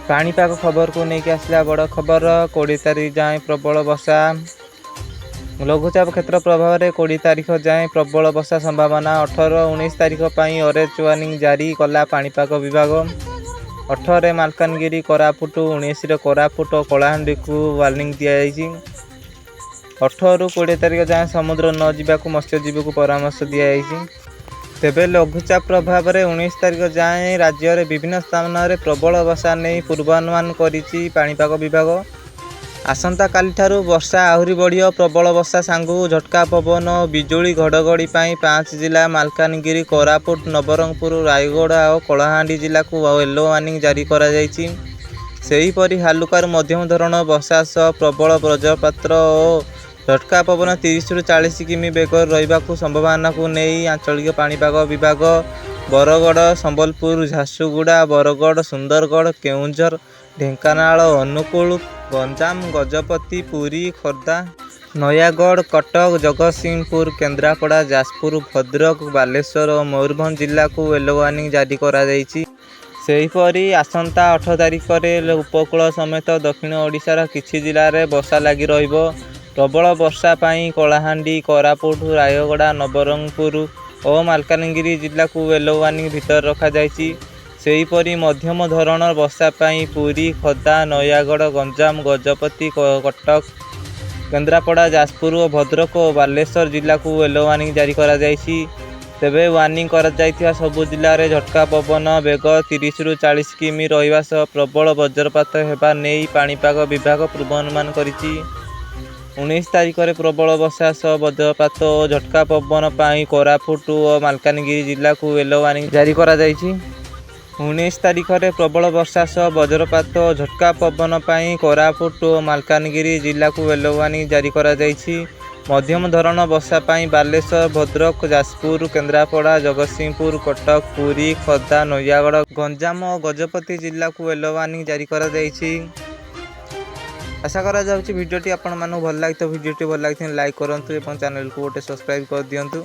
ପାଣିପାଗ ଖବରକୁ ନେଇକି ଆସିଲା ବଡ଼ ଖବର। 20 ତାରିଖ ଯାଏଁ ପ୍ରବଳ ବର୍ଷା। ଲଘୁଚାପ କ୍ଷେତ୍ର ପ୍ରଭାବରେ 20 ତାରିଖ ଯାଏଁ ପ୍ରବଳ ବର୍ଷା ସମ୍ଭାବନା। 18, 19 ତାରିଖ ପାଇଁ ଅରେଞ୍ଜ ୱାର୍ଣ୍ଣିଂ ଜାରି କଲା ପାଣିପାଗ ବିଭାଗ। 18ରେ ମାଲକାନଗିରି, କୋରାପୁଟ, 19ରେ କୋରାପୁଟ ଓ କଳାହାଣ୍ଡିକୁ ୱାର୍ଣ୍ଣିଂ ଦିଆଯାଇଛି। 18ରୁ 20 ତାରିଖ ଯାଏଁ ସମୁଦ୍ର ନ ଯିବାକୁ ମତ୍ସ୍ୟଜୀବୀଙ୍କୁ ପରାମର୍ଶ ଦିଆଯାଇଛି। ତେବେ ଲଘୁଚାପ ପ୍ରଭାବରେ 19 ତାରିଖ ଯାଏଁ ରାଜ୍ୟରେ ବିଭିନ୍ନ ସ୍ଥାନରେ ପ୍ରବଳ ବର୍ଷା ନେଇ ପୂର୍ବାନୁମାନ କରିଛି ପାଣିପାଗ ବିଭାଗ। ଆସନ୍ତାକାଲିଠାରୁ ବର୍ଷା ଆହୁରି ବଢ଼ିବ। ପ୍ରବଳ ବର୍ଷା ସାଙ୍ଗକୁ ଝଟକା ପବନ ଓ ବିଜୁଳି ଘଡ଼ଘଡ଼ି ପାଇଁ 5 ଜିଲ୍ଲା ମାଲକାନଗିରି, କୋରାପୁଟ, ନବରଙ୍ଗପୁର, ରାୟଗଡ଼ା ଓ କଳାହାଣ୍ଡି ଜିଲ୍ଲାକୁ ୟେଲୋ ୱାର୍ଣ୍ଣିଂ ଜାରି କରାଯାଇଛି। ସେହିପରି ହାଲୁକାରୁ ମଧ୍ୟମ ଧରଣର ବର୍ଷା ସହ ପ୍ରବଳ ବଜ୍ରପାତ ଓ ଝଟକା ପବନ 30ରୁ 40 କିମି ବେଗରେ ରହିବାକୁ ସମ୍ଭାବନାକୁ ନେଇ ଆଞ୍ଚଳିକ ପାଣିପାଗ ବିଭାଗ ବରଗଡ଼, ସମ୍ବଲପୁର, ଝାରସୁଗୁଡ଼ା, ବରଗଡ଼, ସୁନ୍ଦରଗଡ଼, କେଉଁଝର, ଢେଙ୍କାନାଳ, ଅନୁଗୁଳ, ଗଞ୍ଜାମ, ଗଜପତି, ପୁରୀ, ଖୋର୍ଦ୍ଧା, ନୟାଗଡ଼, କଟକ, ଜଗତସିଂହପୁର, କେନ୍ଦ୍ରାପଡ଼ା, ଯାଜପୁର, ଭଦ୍ରକ, ବାଲେଶ୍ୱର ଓ ମୟୂରଭଞ୍ଜ ଜିଲ୍ଲାକୁ ୟେଲୋ ୱାର୍ଣ୍ଣିଂ ଜାରି କରାଯାଇଛି। ସେହିପରି ଆସନ୍ତା 18 ତାରିଖରେ ଉପକୂଳ ସମେତ ଦକ୍ଷିଣ ଓଡ଼ିଶାର କିଛି ଜିଲ୍ଲାରେ ବର୍ଷା ଲାଗି ରହିବ। ପ୍ରବଳ ବର୍ଷା ପାଇଁ କଳାହାଣ୍ଡି, କୋରାପୁଟ, ରାୟଗଡ଼ା, ନବରଙ୍ଗପୁର ଓ ମାଲକାନଗିରି ଜିଲ୍ଲାକୁ ୟେଲୋ ୱାର୍ଣ୍ଣିଂ ଭିତରେ ରଖାଯାଇଛି। ସେହିପରି ମଧ୍ୟମ ଧରଣର ବର୍ଷା ପାଇଁ ପୁରୀ, ଖୋର୍ଦ୍ଧା, ନୟାଗଡ଼, ଗଞ୍ଜାମ, ଗଜପତି, କଟକ, କେନ୍ଦ୍ରାପଡ଼ା, ଯାଜପୁର ଓ ଭଦ୍ରକ ଓ ବାଲେଶ୍ୱର ଜିଲ୍ଲାକୁ ୟେଲୋ ୱାର୍ଣ୍ଣିଂ ଜାରି କରାଯାଇଛି। ତେବେ ୱାର୍ଣ୍ଣିଂ କରାଯାଇଥିବା ସବୁ ଜିଲ୍ଲାରେ ଝଟକା ପବନ ବେଗ 30ରୁ 40 କିମି ରହିବା ସହ ପ୍ରବଳ ବଜ୍ରପାତ ହେବା ନେଇ ପାଣିପାଗ ବିଭାଗ ପୂର୍ବାନୁମାନ କରିଛି। 19 ତାରିଖରେ ପ୍ରବଳ ବର୍ଷା ସହ ବଜ୍ରପାତ ଓ ଝଟକା ପବନ ପାଇଁ କୋରାପୁଟ ଓ ମାଲକାନଗିରି ଜିଲ୍ଲାକୁ ୟେଲୋ ୱାର୍ଣ୍ଣିଂ ଜାରି କରାଯାଇଛି। 19 ତାରିଖରେ ପ୍ରବଳ ବର୍ଷା ସହ ବଜ୍ରପାତ ଓ ଝଟକା ପବନ ପାଇଁ କୋରାପୁଟ ଓ ମାଲକାନଗିରି ଜିଲ୍ଲାକୁ ୟେଲୋ ୱାର୍ଣ୍ଣିଂ ଜାରି କରାଯାଇଛି। ମଧ୍ୟମ ଧରଣର ବର୍ଷା ପାଇଁ ବାଲେଶ୍ୱର, ଭଦ୍ରକ, ଯାଜପୁର, କେନ୍ଦ୍ରାପଡ଼ା, ଜଗତସିଂହପୁର, କଟକ, ପୁରୀ, ଖୋର୍ଦ୍ଧା, ନୟାଗଡ଼, ଗଞ୍ଜାମ ଓ ଗଜପତି ଜିଲ୍ଲାକୁ ୟେଲୋ ୱାର୍ଣ୍ଣିଂ ଜାରି କରାଯାଇଛି। ଆଶା କରାଯାଉଛି ଭିଡ଼ିଓଟି ଆପଣମାନଙ୍କୁ ଭଲ ଲାଗିଥିବ। ଭିଡ଼ିଓଟି ଭଲ ଲାଗିଥିଲେ ଲାଇକ୍ କରନ୍ତୁ ଏବଂ ଚ୍ୟାନେଲକୁ ଗୋଟେ ସବସ୍କ୍ରାଇବ୍ କରିଦିଅନ୍ତୁ।